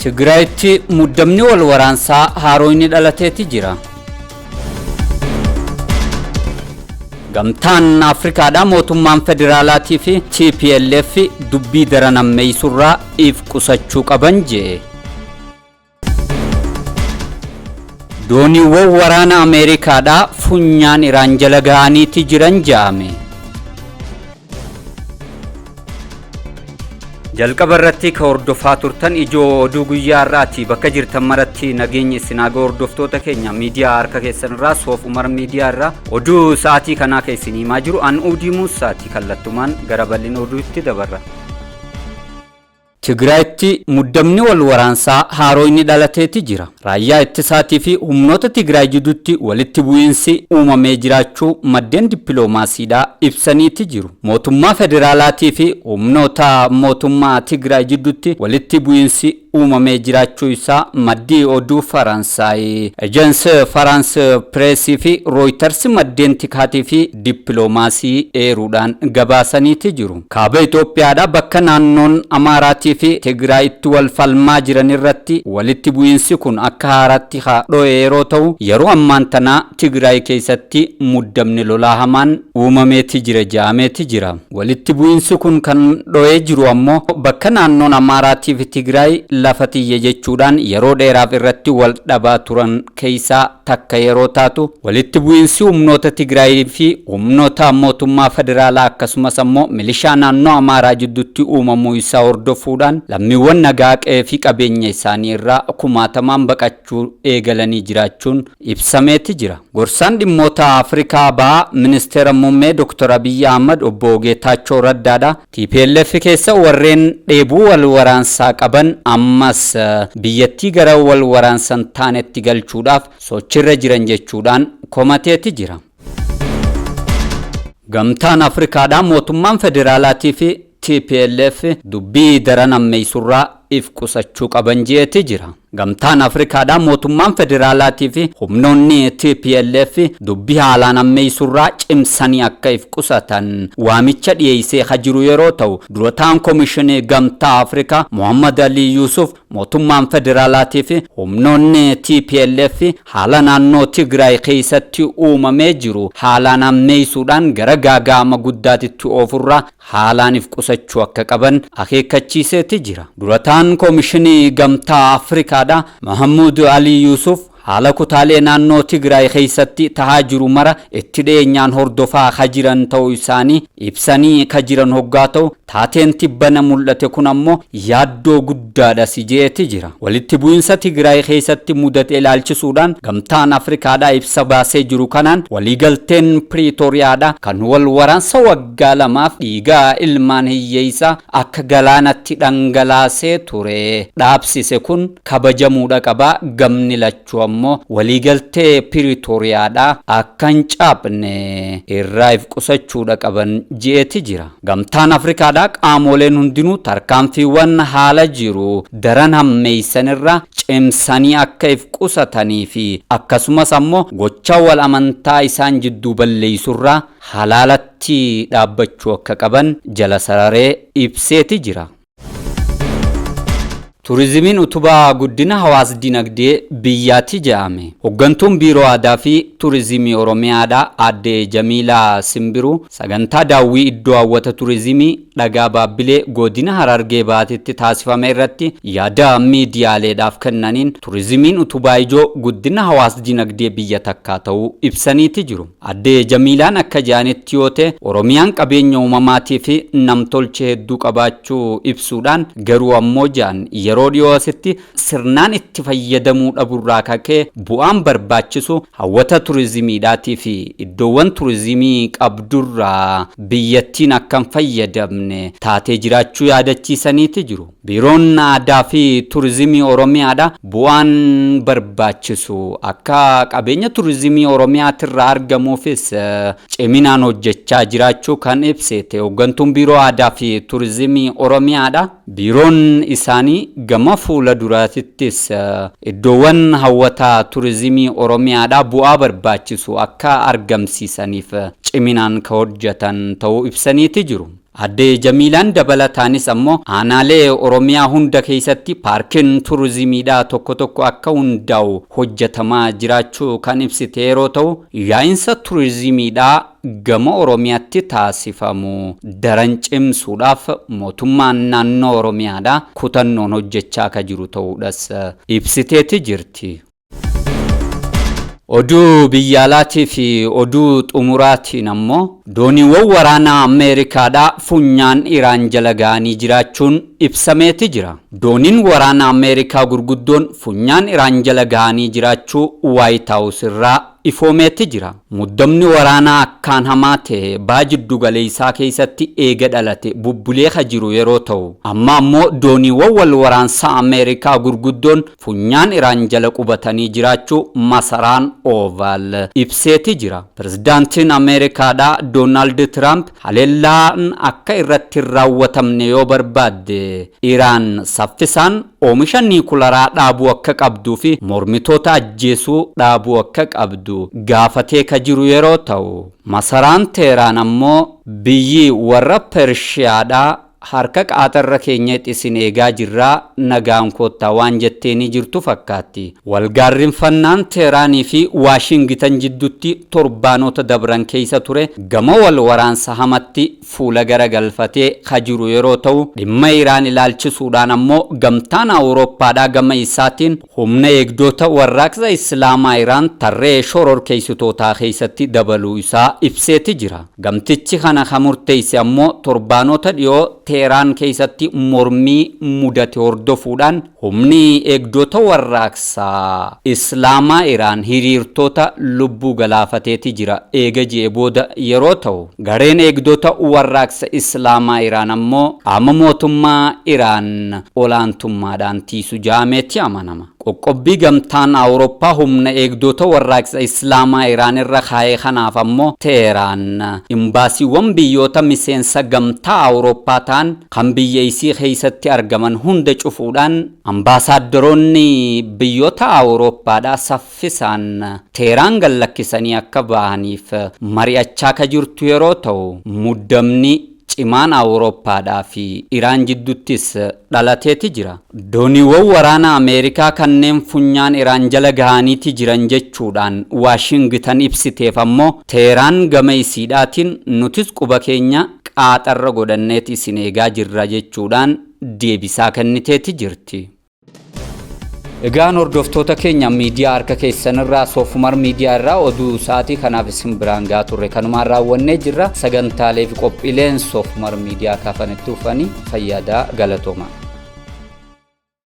Tigraayitti muddamni wal waraansaa haaroonni dhalateeti jira. Gamtaan Afrikaadhaa mootummaan federaalaatii fi TPLF dubbii daran ammeessurraa if qusachuu qaban jee. Dooniiwwan waraana Ameerikaadhaa funyaan Iraan jala ga'aniiti jiran ja'ame. Jalqaba irratti ka hordofaa turtan ijoo oduu guyyaa har'aati. Bakka jirtan maratti nageenyi isin haa ga'u hordoftoota keenya miidiyaa harka keessan irraa Soof Umar miidiyaa irraa oduu sa'aatii kanaa kan isin himaa jiru an Uudii Muusaati. Kallattumaan gara bal'ina oduutti dabarra. Tigraayitti muddamni wal waraansaa haaroyni dhalateeti jira. Raayyaa ittisaatii fi humnoota Tigraay jiduutti walitti bu'iinsi uumamee jiraachuu maddeen dippiloomaasiidhaa ibsaniiti jiru. Mootummaa federaalaatii fi humnoota mootummaa Tigraay jidduutti walitti bu'iinsi uumamee jiraachuu isaa maddi oduu Faransaay Agence France Presse fi Reuters maddeen tikaatii fi dippiloomaasii eeruudhaan gabaasaniiti jiru. Kaaba Itoophiyaadha bakka naannoon Amaaraatii fi Tigraayitti wal falmaa jiran irratti walitti bu'iinsi kun akka haaraatti haa dho'e yeroo ta'u, yeroo ammaan tanaa Tigraay keessatti muddamni lolaa hamaan uumameeti jira ja'ameeti jira. Walitti bu'iinsi kun kan dho'ee jiru ammoo bakka naannoon Amaaraatii fi Tigraay lafa tiyya jechuudhaan yeroo dheeraaf irratti wal dhabaa turan keessaa takka yeroo taatu, walitti bu'iinsi humnoota Tigraay fi humnoota mootummaa federaalaa akkasumas ammoo milishaa naannoo Amaaraa jidduutti uumamuu isaa hordofuudhaan lammiiwwan nagaa qe'ee fi qabeenya isaanii irraa kumaatamaan baqachuu eegalanii jiraachuun ibsameeti jira. Gorsaan dhimmoota Afrikaa Bahaa Ministeera Muummee Dr. Abiyyi Ahmad Obbo Geetaachoo Raddaadha. TPLF keessa warreen dheebuu wal waraansaa qaban ammas biyyattii gara wal waraansa hin taanetti galchuudhaaf sochirra jiran jechuudhaan komateeti jira. Gamtaan Afrikaadhaa mootummaan federaalaatii fi tplf dubbii daran ammeessurraa if qusachuu qaban je'eeti jira. Gamtaan Afrikaadhaa mootummaan federaalaatii fi humnoonni tplf dubbii haalaan ammeessurraa cimsanii akka if qusatan waamicha dhiyeessee ka jiru yeroo ta'u, dura ta'aan Komishinii Gamtaa Afrikaa Mohammad Alii Yuusuf mootummaan federaalaatii fi humnoonni tplf haala naannoo Tigraay keessatti uumamee jiru haalaan hammeessuudhaan gara gaaga'ama guddaatitti oofurraa haalaan if qusachuu akka qaban akeekkachiiseeti jira. Dura ta'aan Komishinii Gamtaa Afrikaadhaa Mahamuud Alii Yuusuf haala kutaalee naannoo Tigraay keessatti tahaa jiru mara itti dhiyeenyaan hordofaa ka jiran ta'uu isaanii ibsanii ka jiran hoggaa ta'u, taateen tibbana mul'ate kun ammoo yaaddoo guddaadhas je'eeti jira. Walitti bu'insa Tigraay keessatti mudate ilaalchisuudhaan Gamtaan Afrikaadhaa ibsa baasee jiru kanaan waliigalteen Piriitoriyaadhaa kan wal waraansa waggaa lamaaf dhiiga ilmaan hiyyeessaa akka galaanatti dhangalaasee ture dhaabsise kun kabajamuudha qaba, gamni lachuu ammoo waliigaltee Piriitoriyaadhaa akka hin caphne irraa if qusachuudha qaban je'eeti jira. Gamtaan Afrikaadhaa qaamoleen hundinuu tarkaanfiiwwan haala jiru daran hammeessan irraa cimsanii akka if qusatanii fi akkasumas ammoo gocha wal amantaa isaan jidduu balleessurraa halaalatti dhaabbachuu akka qaban jala sararee ibseeti jira. Turizimiin utubaa guddina hawaas-dinagdee biyyaati jedhame. Hoggantuun Biiroo Aadaa fi Turizimii Oromiyaadhaa Aadde Jamiilaa Simbiruu sagantaa daawwii iddoo hawwata turizimii Dhagaa Baabbilee Godina Harargee Bahaatitti taasifame irratti yaada miidiyaaleedhaaf kennaniin turizimiin utubaa ijoo guddina hawaas-dinagdee biyya takkaa ta'uu ibsaniiti jiru. Aadde Jamiilaan akka jedhanitti yoo ta'e, Oromiyaan qabeenya uumamaatii fi namtolchee hedduu qabaachuu ibsuudhaan, garuu ammoo jedhan yeroo dhiyoo asitti sirnaan itti fayyadamuu dhaburraa ka ka'e bu'aan barbaachisu hawwata turizimiidhaatii fi iddoowwan turizimii qabdurraa biyyattiin akka hin fayyadamne taatee jiraachuu yaadachiisaniiti jiru. Biiroon Aadaa fi Turizimii Oromiyaadha bu'aan barbaachisu akka qabeenya turizimii Oromiyaatirraa argamuufis ciminaan hojjechaa jiraachuu kan ibsite hoggantuun Biiroo Aadaa fi Turizimii Oromiyaadha. Biiroon isaanii gama fuula duraatittis iddoowwan hawwata turizimii Oromiyaadha bu'aa barbaachisu akka argamsiisaniif ciminaan ka hojjetan ta'uu ibsaniiti jiru. Aadde Jamiilaan dabalataanis ammoo aanaalee Oromiyaa hunda keessatti paarkiin turizimiidhaa tokko tokko akka hundaa'u hojjetamaa jiraachuu kan ibsite yeroo ta'u, yaa'insa turizimiidhaa gama Oromiyaatti taasifamu daran cimsuudhaaf mootummaan naannoo Oromiyaadhaa kutannoon hojjechaa akka jiru ta'uudhas ibsiteeti jirti. Oduu biyya alaatii fi oduu xumuraatiin ammoo dooniiwwan waraanaa Ameerikaadhaa funyaan Iraan jala ga'anii jiraachuun ibsameeti jira. Dooniin waraanaa Ameerikaa gurguddoon funyaan Iraan jala ga'anii jiraachuu Waayit Haawus irraa ifoomeeti jira. Muddamni waraanaa akkaan hamaa ta'e baha jiddu galeessaa keessatti eega dhalate bubbulee ka jiru yeroo ta'u, amma ammoo dooniiwwan wal waraansaa Ameerikaa gurguddoon funyaan Iraan jala qubatanii jiraachuu masaraan Ovaal ibseeti jira. Pirezidaantiin Ameerikaadhaa Doonaald Tiraamp haleellaan akka irratti hin raawwatamne yoo barbaadde Iraan saffisaan oomisha niikularaa dhaabuu akka qabduu fi mormitoota ajjeesuu dhaabuu akka qabdu gaafatee ka jiru yeroo ta'u, masaraan Teeraan ammoo biyyi warra Pershiyaadhaa harka qaaxarra keenyatti isin eegaa jirraa nagaan koottaa waan jetteenii jirtu fakkaatti. Walgaarrinfannaan Teeraanii fi Waashingitan jidduutti torbaanota dabran keessa ture gama wal waraansa hamatti fuula garagalfatee ka jiru yeroo ta'u, dhimma Iraan ilaalchisuudhaan ammoo gamtaan Awurooppaadhaa gama isaatiin humna eegdota warraaqsa Islaamaa Iraan tarree shororkeessitootaa keessatti dabaluu isaa ibseeti jira. Gamtichi kana ka murteesse ammoo torbaanota dhiyoo Teeraan keessatti mormii mudate hordofuudhaan humni eegdota warraaqsaa Islaamaa Iraan hiriirtota lubbuu galaafateeti jira eega ji'e booda yeroo ta'u, gareen eegdota warraaqsa Islaamaa Iraan ammoo qaama mootummaa Iraan olaantummaadhaan tiisu jaameetti amanama. Qoqqobbii gamtaan Awurooppaa humna eegdota warraaqsa Islaamaa Iraan irra kaa'ee kanaaf ammoo Teeraan imbaasiiwwan biyyoota miseensa gamtaa Awurooppaa ta'an kan biyya isii keessatti argaman hunda cufuudhaan ambaasaaddoroonni biyyoota Awurooppaadhaa saffisaan Teeraan gallakkisanii akka ba'aniif mari'achaa ka jirtu yeroo ta'u, muddamni cimaan Awurooppaadhaa fi Iraan jidduttis dhalateeti jira. Dooniiwwan waraana Ameerikaa kanneen funyaan Iraan jala gahaniiti jiran jechuudhaan Waashingitan ibsiteef ammoo Teeraan gama isiidhaatiin nutis quba keenya qaaxarra godhanneeti isin eegaa jirra jechuudhaan deebisaa kenniteeti jirti. Egaan hordoftoota keenya miidiyaa harka keessanirraa Soofumar miidiyaa irraa oduu sa'aatii kanaaf isin biraan gahaa turre kanumaan raawwannee jirra. Sagantaalee fi qophiileen Soofumar miidiyaa kaafanitti dhufanii fayyadaa galatooma.